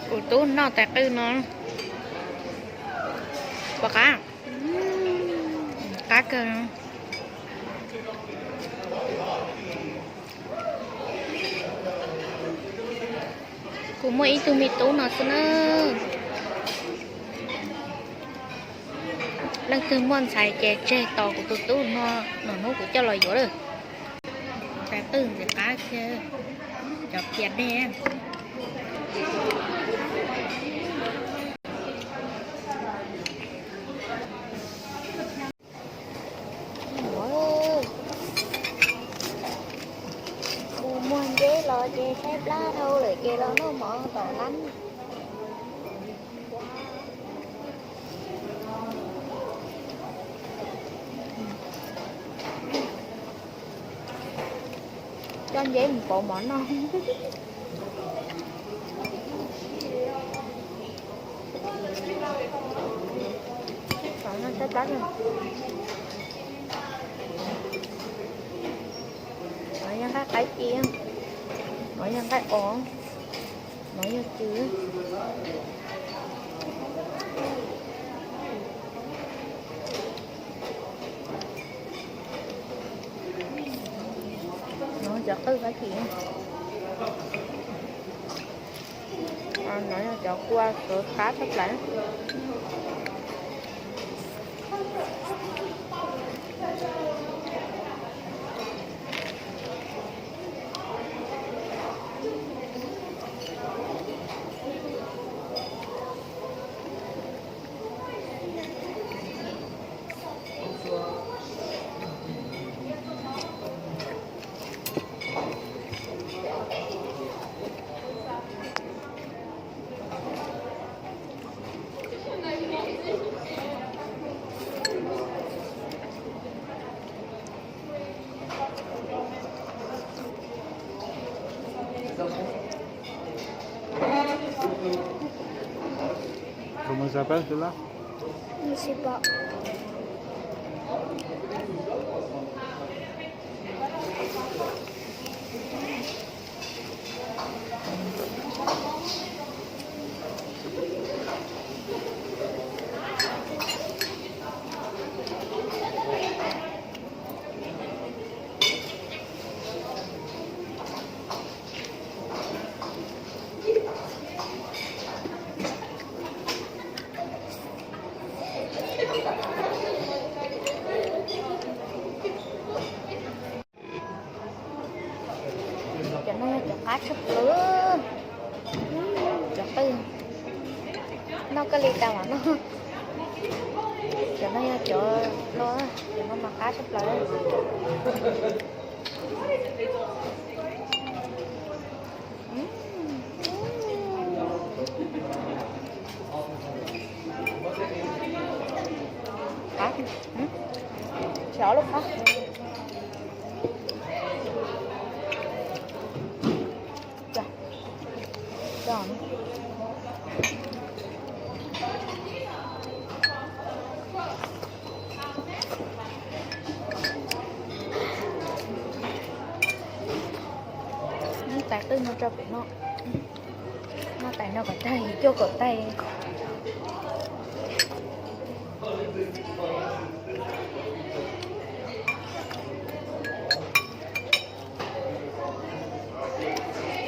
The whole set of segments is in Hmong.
Kuv tub noj tais qwj no, puas qab? Qab kawg. Kuv muaj ib tug me tub no xwb na. Leej twg muaj ntxhais ces tseg tos kuv tus tub no, nov hnub kuv coj los yuav lawm. Tais qwj ntxim qab kiag, cov pias dej. Mus muag nceb los ces saib plab dhau lawm ces los noj mov tom lab. Coj nceb mus pauv mov noj. Pauv noj tab tab. No yog nqaij qaib ci, no yog nqaij os, no yog cw. No cov qwj qaib ci. No yog cov kua sawv qab tshaj plaws. Cov no yog cov qab tshaj plaws. Cov qwj noj kawg li tas mam noj. Cov no yog cov no, cov no mas qab tshaj plaws. Qab, xyov lub qab. Noj tais qwj no rau pem no. Noj tais no kom tag, cuaj kaum tais.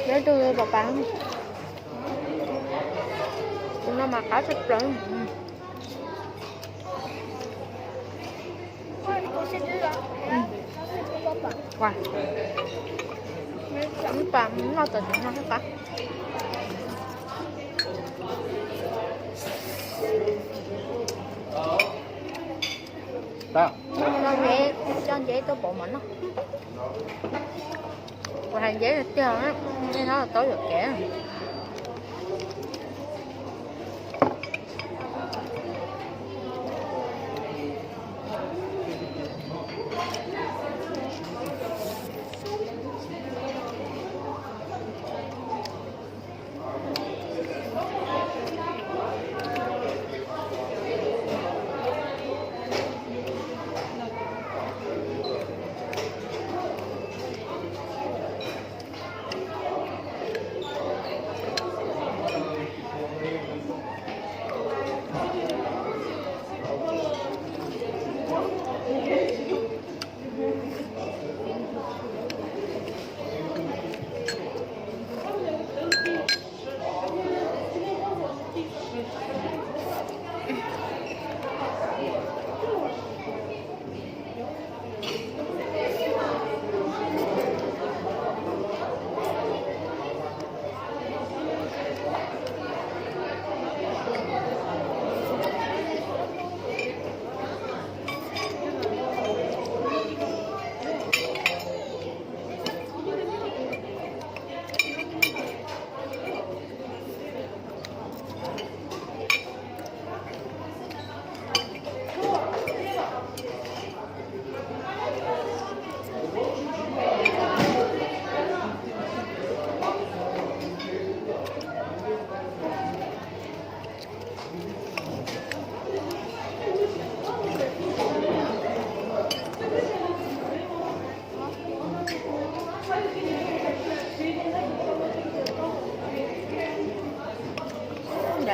Peb tug pam pam, tus no mas qab tshaj plaws. Pam noj tom tus no qab. Coj nceb tuaj pauv mov noj. Kuv hais nceb tiag, nej txhob tau yuam kev.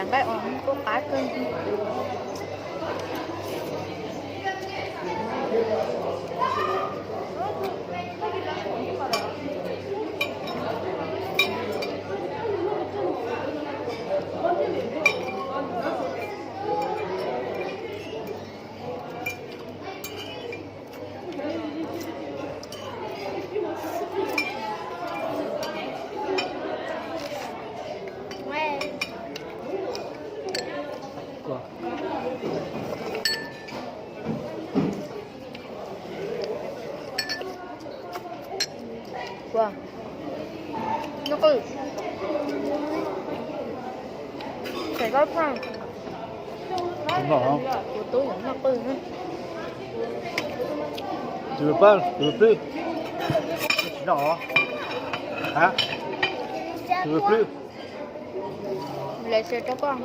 Nqaij os, kuj qab kawg. Ua, noj qwj. Ces koj pheej, kuv tub yuav noj qwj. Tus pab, tus pwb, tsis noj os. Ha? Tus pwb. Lawv xav rau koj.